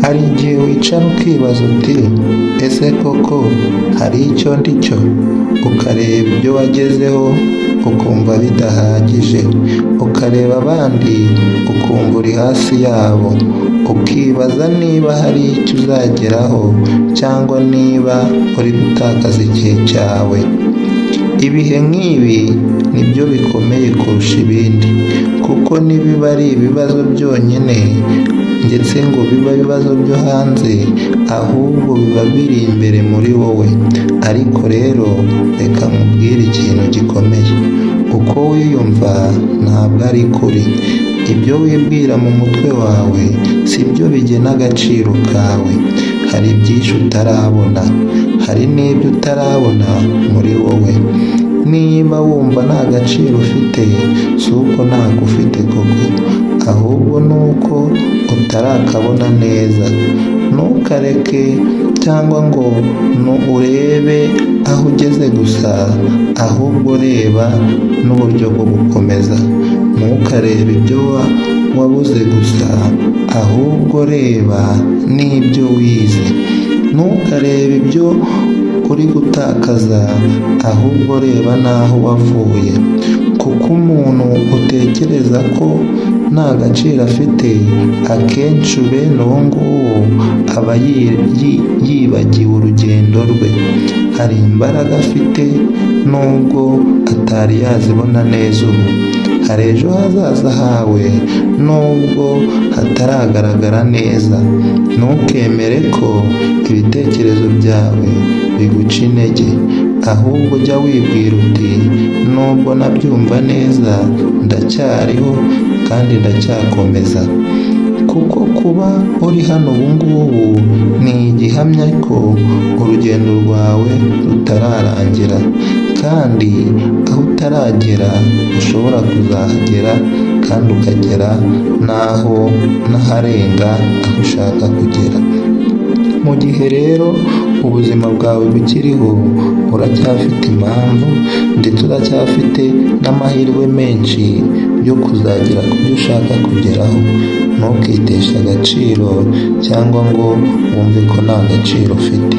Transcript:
Hari igihe wicara ukibaza uti: "Ese koko hari icyo ndi cyo?" Ukareba ibyo wagezeho ukumva bidahagije, ukareba abandi ukumva uri hasi yabo, ukibaza niba hari icyo uzageraho cyangwa niba uri gutakaza igihe cyawe. Ibihe nk'ibi nibyo bikomeye kurusha ibindi, kuko ntibiba ari ibibazo byonyine ndetse ngo bibe ibibazo byo hanze, ahubwo biba biri imbere muri wowe. Ariko rero reka nkubwire ikintu gikomeye: uko wiyumva ntabwo ari kuri. Ibyo wibwira mu mutwe wawe si byo bigena agaciro kawe. Hari byinshi utarabona, hari n'ibyo utarabona muri wowe. Niba wumva nta gaciro ufite, si uko ntako ufite koko, ahubwo ni uko utarakabona neza. Ntukareke cyangwa ngo urebe aho ugeze gusa, ahubwo reba n'uburyo bwo gukomeza. Ntukarebe ibyo wabuze gusa, ahubwo reba n'ibyo wize. Ntukarebe ibyo uri gutakaza, ahubwo reba n'aho wavuye. Kuko umuntu utekereza ko nta gaciro afite, akenshi bene uwo nguwo aba yibagiwe urugendo rwe. Hari imbaraga afite nubwo atari yazibona neza ubu. Hari ejo hazaza hawe nubwo hataragaragara neza. Ntukemere ko ibitekerezo byawe biguca intege, ahubwo jya wibwira uti: "Nubwo nabyumva neza, ndacyariho kandi ndacyakomeza." Kuko kuba uri hano ubu ngubu ni igihamya ko urugendo rwawe rutararangira, kandi aho utaragera ushobora kuzahagera, kandi ukagera n'aho n'aharenga aho ushaka kugera. Mu gihe rero ubuzima bwawe bukiriho, uracyafite impamvu ndetse uracyafite n'amahirwe menshi yo kuzagera ku byo ushaka kugeraho. Ntukiteshe agaciro cyangwa ngo wumve ko nta gaciro ufite.